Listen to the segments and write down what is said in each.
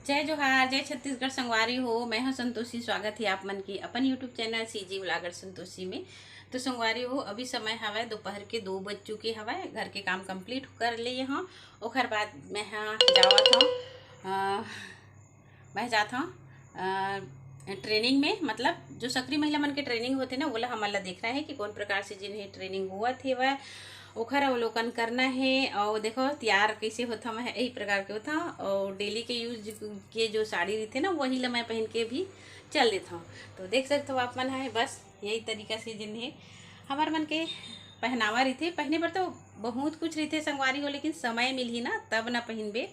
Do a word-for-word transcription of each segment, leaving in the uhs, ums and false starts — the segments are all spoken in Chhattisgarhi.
जय जोहार, जय छत्तीसगढ़ संगवारी हो। मैं हूं संतोषी, स्वागत है आप मन के अपन YouTube channel CG vlogger Santoshi में। तो संगवारी हो, अभी समय हवय दोपहर के दो बज चुके हवय। घर के काम कंप्लीट कर लिए हूँ, ओखर बाद मैं हाँ जावत हूँ, अ, मैं जात हूँ अ, ट्रेनिंग में, मतलब जो सक्रिय महिला मन के ट्रेनिंग होथे ना, ओला हमन ला देखना है कि कौन प्रकार से जिन्हें ट्रेनिंग हुआ थे वह ओखर अवलोकन करना है। और देखो तैयार कैसे होता मैं यही प्रकार के होता। और डेली के यूज के जो साड़ी रही ना, वही ला मैं पहन के भी चल देता हूँ। तो देख सकते हो आप मन है, बस यही तरीका से जिन्हें हमार मन के पहनावा रही, पहने पर तो बहुत कुछ रही संगवारी हो, लेकिन समय मिलही ना तब ना पहनबे।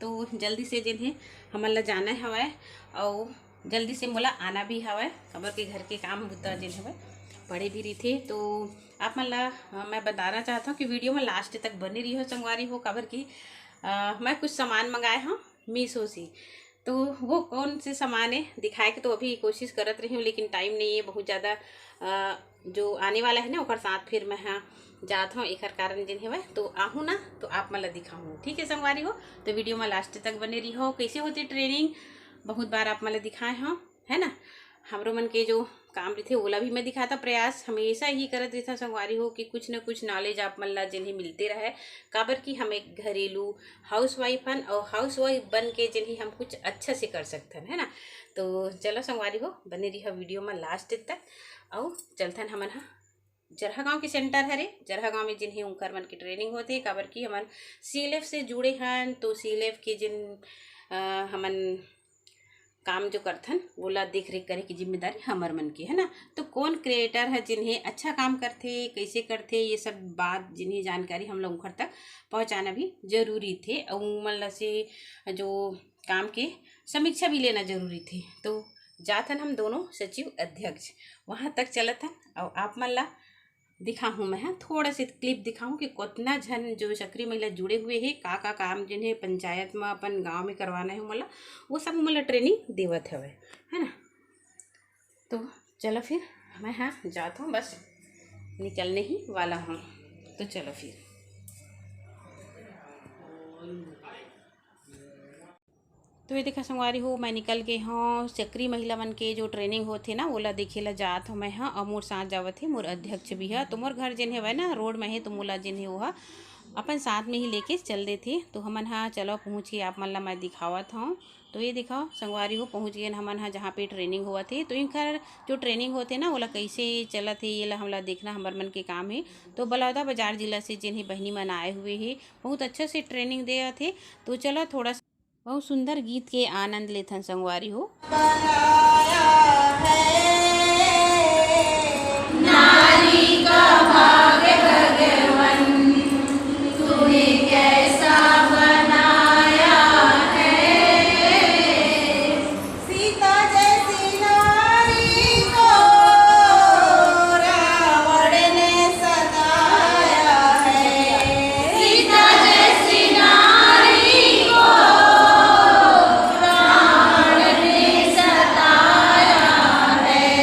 तो जल्दी से जिन्हें हमन ला जाना हवय, और जल्दी से मोला आना भी हवय, काबर के घर के काम बुता जेन हवय पड़े भी रहिथे। तो आप मन ला अ, मैं बताना चाहत हूँ कि वीडियो में लास्ट तक बने रहिहो संगवारी हो, काबर कि अ, मैं कुछ सामान मंगाए हूँ मीशो से। तो वो कौन से सामान है दिखाए के तो अभी कोशिश करत रही हूँ, लेकिन टाइम नहीं है बहुत ज़्यादा। अ, जो आने वाला है ना ओकर साथ फिर मैं हाँ जात हूँ, एकर कारण जिन हवय तो आहूँ ना, तो आप मन ला दिखाऊँ, ठीक है संगवारी हो। तो वीडियो में लास्ट तक बने रहिहो। कैसे होती ट्रेनिंग, बहुत बार आप मन ला दिखाए हूँ, है ना। हमरो मन के जो काम रहिथे ओला भी मैं दिखाता प्रयास हमेशा ही करत रहिथन संगवारी हो, कि कुछ न कुछ नॉलेज आप मन ला जिन्हें मिलते रहे, काबर कि हम एक घरेलू हाउसवाइफ हन और हाउसवाइफ बन के जिन्हें हम कुछ अच्छा से कर सकथन, है ना। तो चलो संगवारी हो, बने रहिहा वीडियो में लास्ट तक। और चलथन हमन हा जरहा गांव के सेंटर हरे, जरहा गांव में जिन्हें उनकर मन के ट्रेनिंग होते, काबर कि हमन सीएलएफ से जुड़े हन, तो सीएलएफ के जिन अ, हमन काम जो करथन ओला देख रेख करे की जिम्मेदारी हमर मन के, है ना। तो कौन क्रिएटर है जिन्हें अच्छा काम करथे, कैसे करथे, ये सब बात जिन्हें जानकारी हम लोग उखर तक पहुँचाना भी जरूरी थे। और उमन ला से जो काम के समीक्षा भी लेना जरूरी थे। तो जाथन हम दोनों सचिव अध्यक्ष वहाँ तक चलत हन और आप मन ला दिखाहूँ मैं, हाँ, थोड़ा से क्लिप दिखाहूँ कि कितना झन जो सक्रिय महिला जुड़े हुए है, का का काम जिन्हें पंचायत में अपन गांव में करवाना है, मतलब वो सब मतलब ट्रेनिंग देवत हवे, है ना। तो चलो फिर मैं हाँ जात हूँ, बस निकलने ही वाला हूँ। तो चलो फिर। तो ये देखा संगवारी हो, मैं निकल गे हूँ सक्रिय महिला मन के जो ट्रेनिंग होथे ना, ओला देखे ला जात हूँ मैं हाँ। और मोर साथ जावत हे मोर अध्यक्ष भी है। तो मोर घर जेन हेवय ना रोड में है, तो मोला जेन है वो हा अपन साथ में ही लेके चल देथे। तो हमन हा चलो पहुँच के आप मन ला मैं दिखावत हूँ। तो ये दिखाओ संगवारी हो, पहुँच गए हमन हा जहाँ पे ट्रेनिंग होवत हे। तो इनकर जो ट्रेनिंग होथे ना, ओला कैसे चलत हे, ये ला हमला देखना हमर मन के काम है। तो बलौदा बाजार जिला से जेन है बहिनी मन आए हुए है, बहुत अच्छा से ट्रेनिंग देवत हे। तो चलो थोड़ा बहुत सुंदर गीत के आनंद लेथन संगवारी हो। बनाया है नारी का भाग्य भगवन, तूने कैसा बनाया है। सीता जैसी नारी को रावण ने सताया है। सीता जैसी नारी को रावण ने सताया है।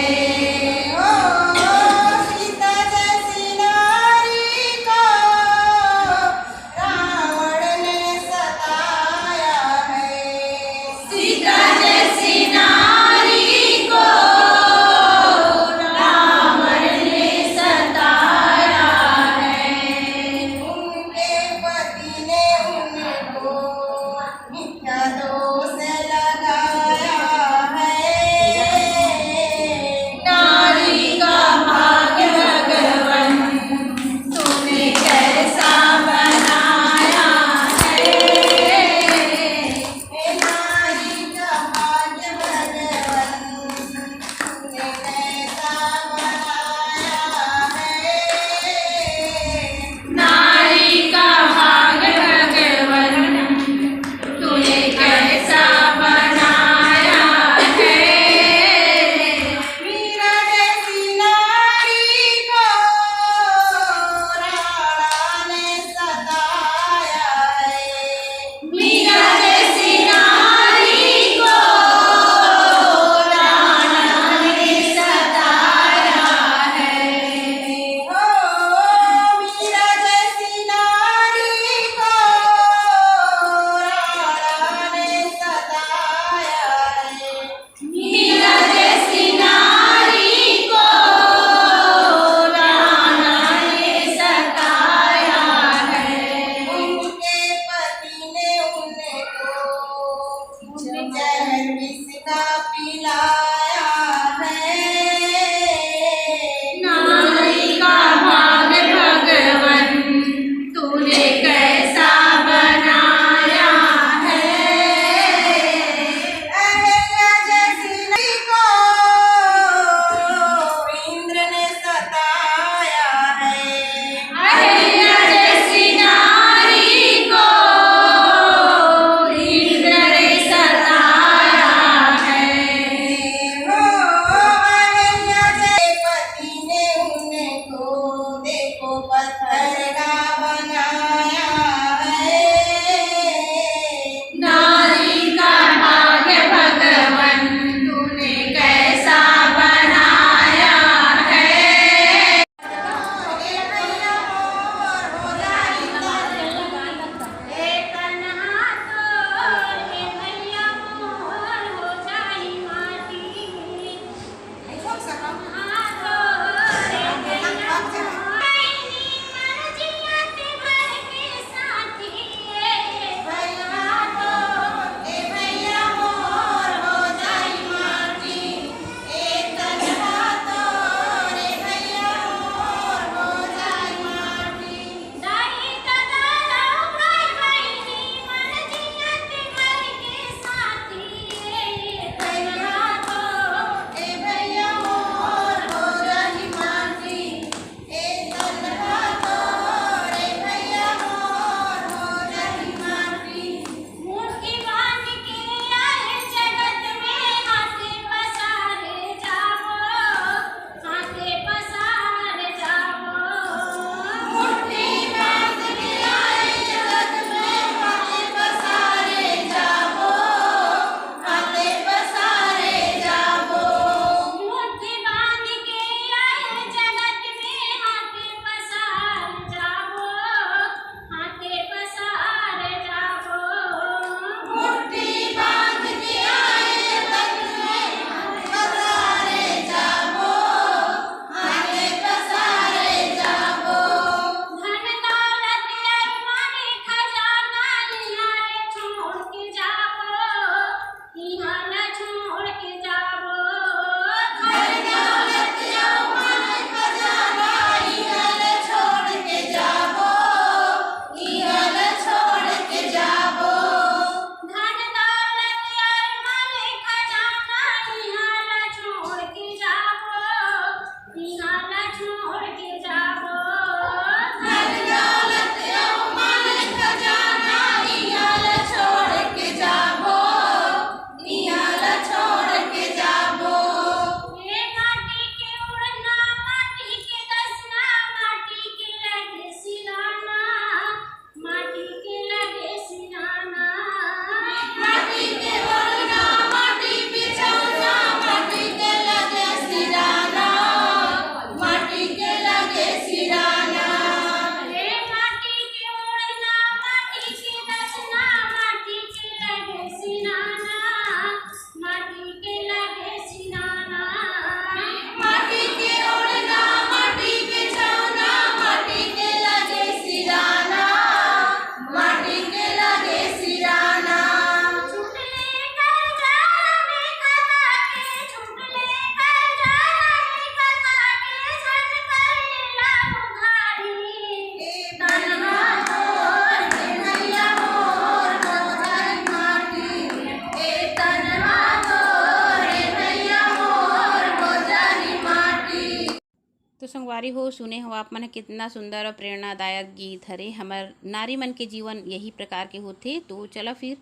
संगवारी हो, सुने हो आप मन ह कितना सुंदर और प्रेरणादायक गीत हरे। हमर नारी मन के जीवन यही प्रकार के होथे। तो चला फिर,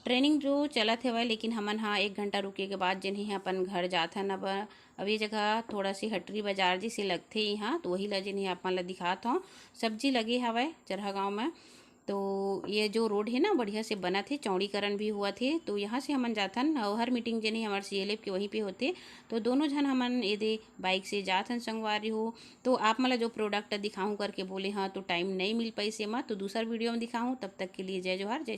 ट्रेनिंग जो चलत हवय, लेकिन हमन ह एक घंटा रुके के बाद जेन हे अपन घर जाथन। अब, अब ये जगह थोड़ा सी हटरी बाजार जैसे लगथे यहाँ, तो वही ला जेन हे आप मन ला दिखात हौं। सब्जी लगे हवय चरहा गांव में। तो ये जो रोड हे ना, बढ़िया से बनत हे, चौड़ीकरण भी होवत हे। तो यहाँ से हमन जाथन, और हर मीटिंग जेन हे हमर सीएलएफ के वहीं पे होथे। तो दोनों झन हमन एदे बाइक से जाथन संगवारी हो। तो आप मन ला जो प्रोडक्ट दिखाहूँ करके बोले हौं, तो टाइम नहीं मिल पाइस एमा, तो दूसर वीडियो में दिखाहूँ। तब तक के लिए जय जोहार, जय